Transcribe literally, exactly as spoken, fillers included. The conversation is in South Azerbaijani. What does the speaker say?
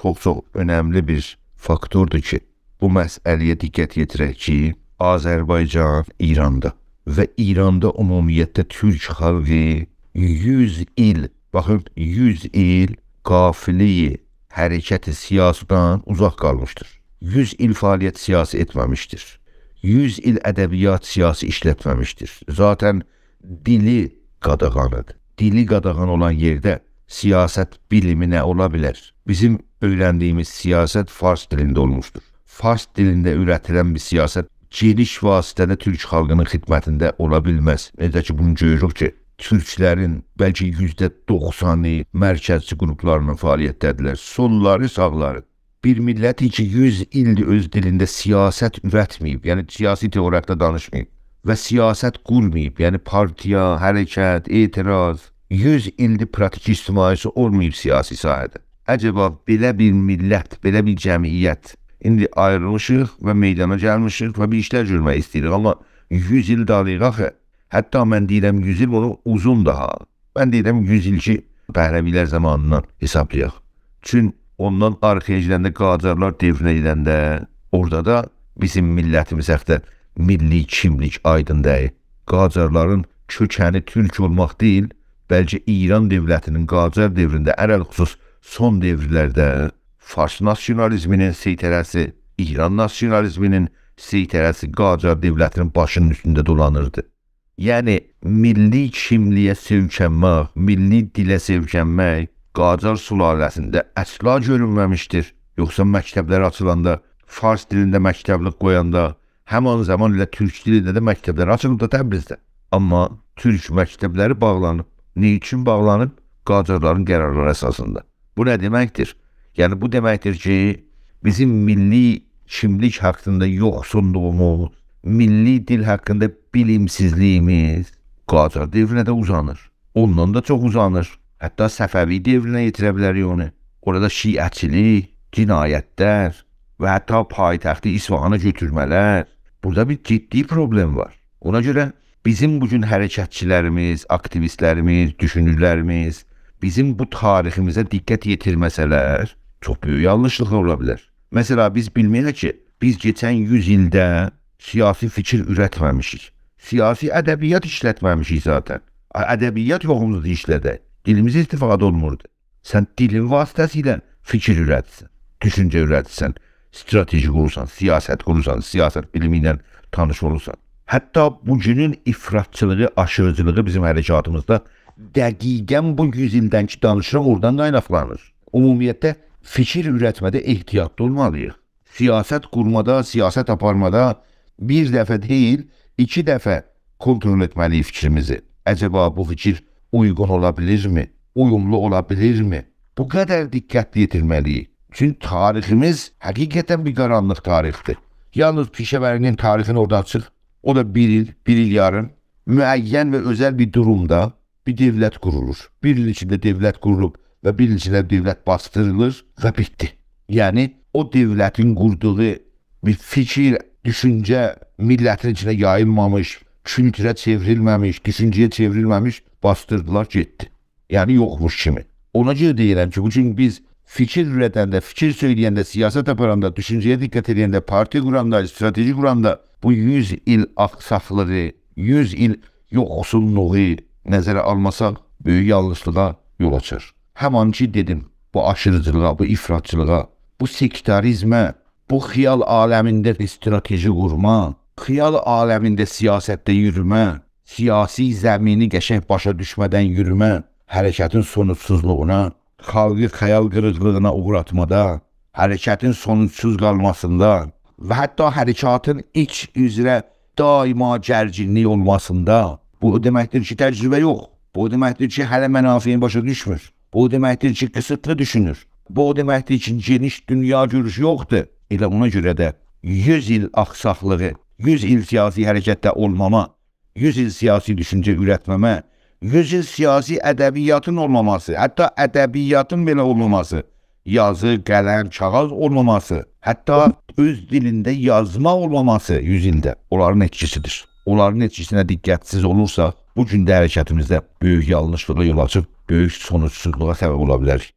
چوخ-چوخ اؤنملی بیر فاکتوردور کی، بو مسئله‌یه دقت یئتیرک کی، آذربایجان ایراندا و ایراندا عمومیتله تورک خالقی یوز ایل، باخین، یوز ایل قافله‌ی حرکت سیاسی‌دن اوزاق قالمیشدیر. یوز ایل فعالیت سیاسی ائتمه‌میشدیر. یوز ایل ادبیات سیاسی ایشلتمه‌میشدیر. ذاتاً دیلی قاداغانیدیر. دیلی قاداغان اولان یئرده سیاست بیلیمی نه اولا بیلر؟ بیزیم اؤیرندیییمیز سیاست فارس دیلینده اولموشدور. فارس دیلینده اوره‌تیلن بیر سیاست گئنیش وسعتده تورک خالقینین خدمتینده اولا بیلمز. نئجه کی، بونو گؤروروک کی، تورکلرین بلکه یوزده دوخسانی مرکزچی قروپلارینین فعالیتده‌دیرلر. سوللاری، ساغلاری. بیر میللت کی، یوز ایلدیر اؤز دیلینده سیاست اورتمه‌ییب، یعنی سیاسی تئوری حاقیندا دانیشماییب و سیاست قورماییب، یعنی پارتیا، حرکت، اعتراض، یوز ایلدیر پراتیک اجتماعی‌سی اولماییب سیاسی ساحه‌ده. عجبا بئله بیر میللت، بئله بیر جمعیت، ایندی آیریلمیشیق و میدانا گلمیشیک و بیر ایشلر گؤرمک ایسته‌ییریک، آمما یوز ایل دالیییق آخی. حتی من دئییرم، یوز ایل بونو اوزون داها. من دئییرم، یوز ایل کی، پهلوی‌لر زامانیندان حسابلایاق. چون اوندان آرخایا گئدنده، قاجارلار دؤورونه گئدنده، اورادا دا بیزیم میللتیمیز حاقدا میللی کیملیک آیدین دئییل. قاجارلارین کؤکنی تورک اولماق دئییل، بلکه ایران دؤولتینین قاجار دؤورونده، علی‌الخصوص سون دؤورلرده فارس ناسیونالیزمینین سیطره‌سی، ایران ناسیونالیزمینین سیطره‌سی قاجار دؤولتینین باشینین اوستونده دولانیردی. یعنی، میللی کیملییه سؤیکنمک، میللی دیله سؤیکنمک قاجار سلاله‌سینده اصلا گؤرونمه‌میشدیر. یوخسا مکتبلر آچیلاندا، فارس دیلینده مکتبلیک قویاندا، همان زامان ائله تورک دیلینده ده مکتبلر آچیلیب دا تبریزده. آمما تورک مکتبلری باغلانیب. نه اوچون باغلانیب؟ قاجارلارین قرارلاری اساسیندا. بو نه دئمکدیر؟ یعنی، بو دئمکدیر کی، بیزیم میللی کیملیک حاقیندا یوخسوللوغوموز، میللی دیل حاقیندا بیلیمسیزلیییمیز قاجار دؤورونه ده اوزانیر. اوندان دا چوخ اوزانیر. حتی صفوی دؤورونه یئتیره بیلریک اونو. اورادا شیعه‌چیلیک، جنایتلر و حتی پایتختی اصفهانا گؤتورمه‌لر. بورادا بیر جدی پروبلئم وار. اونا گؤره بیزیم بو گون حرکتچیلریمیز، آکتیویستلریمیز، دوشونورلریمیز بیزیم بو تاریخیمیزه دقت یئتیرمه‌سه‌لر، چوخ بؤیوک یانلیشلیقلار اولا بیلر. مثلا، بیز بیلمه‌یک کی، بیز کئچن یوز ایلده سیاسی فیکیر اورتمه‌میشیک. سیاسی ادبیات ایشلتمه‌میشیک ذاتا. ا-، ادبیات یوخوموزدا ایشله‌دک. دیلیمیز استفاده اولموردو. سن دیلین واسطه‌سیله فیکیر اورتیرسن، دوشونجه اورتیرسن، استراتژی قورورسان، سیاست قورورسان، سیاست بیلیمی ایله تانیش اولورسان. حتی بو گونون افراطچیلیغی، آشیریجیلیغی بیزیم حرکاتیمیزدا دقیقاً بو یوز ایلدن کی دانیشیریق، اورادان قایناقلانیر. عمومیتله فیکیر اورتمه‌ده احتیاطلی اولمالیییق. سیاست قورمادا، سیاست آپارمادا بیر دفعه دئییل، ایکی دفعه کنترل ائتمه‌لیییک فیکریمیزی. عجبا بو فیکیر اویغون اولا بیلیرمی؟ اویوملو اولا بیلیرمی؟ بو قدر دقت یئتیرمه‌لیییک. چونکی تاریخیمیز حقیقتاً بیر قارانلیق تاریخدیر. یالنیز پیشه‌وری‌نین تاریخینی اورادان آچیق. او دا بیر ایل، بیر ایل یاریم معین و اؤزل بیر دورومدا بیر دؤولت قورولور. بیر ایل ایچینده دؤولت قورولوب و بیر ایل ایچینده دؤولت باسدیریلیر و بیتدی. یعنی، او دؤولتین قوردوغو بیر فیکیر، دوشونجه میللتین ایچینه یاییلمامیش، کولتوره چئوریلمه‌میش، دوشونجه‌یه چئوریلمه‌میش، باسدیردیلار، گئتدی. یعنی، یوخموش کیمی. اونا گؤره دئییرم کی، بو گون بیز فیکیر اوره‌دنده، فیکیر سؤیله‌ینده، سیاست آپاراندا، دوشونجه‌یه دقت ائله‌ینده، پارتی قوراندا، استراتژی قوراندا بو یوز ایل آخساقلیغی، یوز ایل یوخسوللوغو نظره آلماساق، بؤیوک یانلیشلیغا یول آچار. همان کی دئدیم، بو آشیریجیلیغا، بو افراطچیلیغا، بو سکتاریزمه، بو خیال عالمینده استراتژی قورما، خیال عالمینده سیاستده یورومه، سیاسی زمینی قشنگ باشا دوشمه‌دن یورومه، حرکتین سونوجسوزلوغونا، خالقی خیال قیریقلیغینا اوغراتمادا، حرکتین سونوجسوز قالماسیندا و حتی حرکاتین ایچ اوزره دائما گرگینلیک اولماسیندا، بو او دئمکدیر کی، تجربه یوخ. بو او دئمکدیر کی، هله منافعینی باشا دوشمور. بو او دئمکدیر کی، قیسیتلی دوشونور. بو او دئمکدیر کی، گئنیش دونیا گؤروشو یوخدور. ائله اونا گؤره ده یوز ایل آخساقلیغی، یوز ایل سیاسی حرکتده اولماما، یوز ایل سیاسی دوشونجه اورتمه‌مه، یوز ایل سیاسی ادبیاتین اولماماسی، حتی ادبیاتین بئله اولماماسی، یازی، قلم، کاغیذ اولماماسی، حتی اؤز دیلینده یازما اولماماسی یوز ایلده اونلارین ائتکیسیدیر. اونلارین ائتکیسینه دقت‌سیز اولورساق، بو گون ده حرکتیمیزده بؤیوک یانلیشلیغا یول آچیب، بؤیوک سونوجسوزلوغا سبب اولا بیلریک.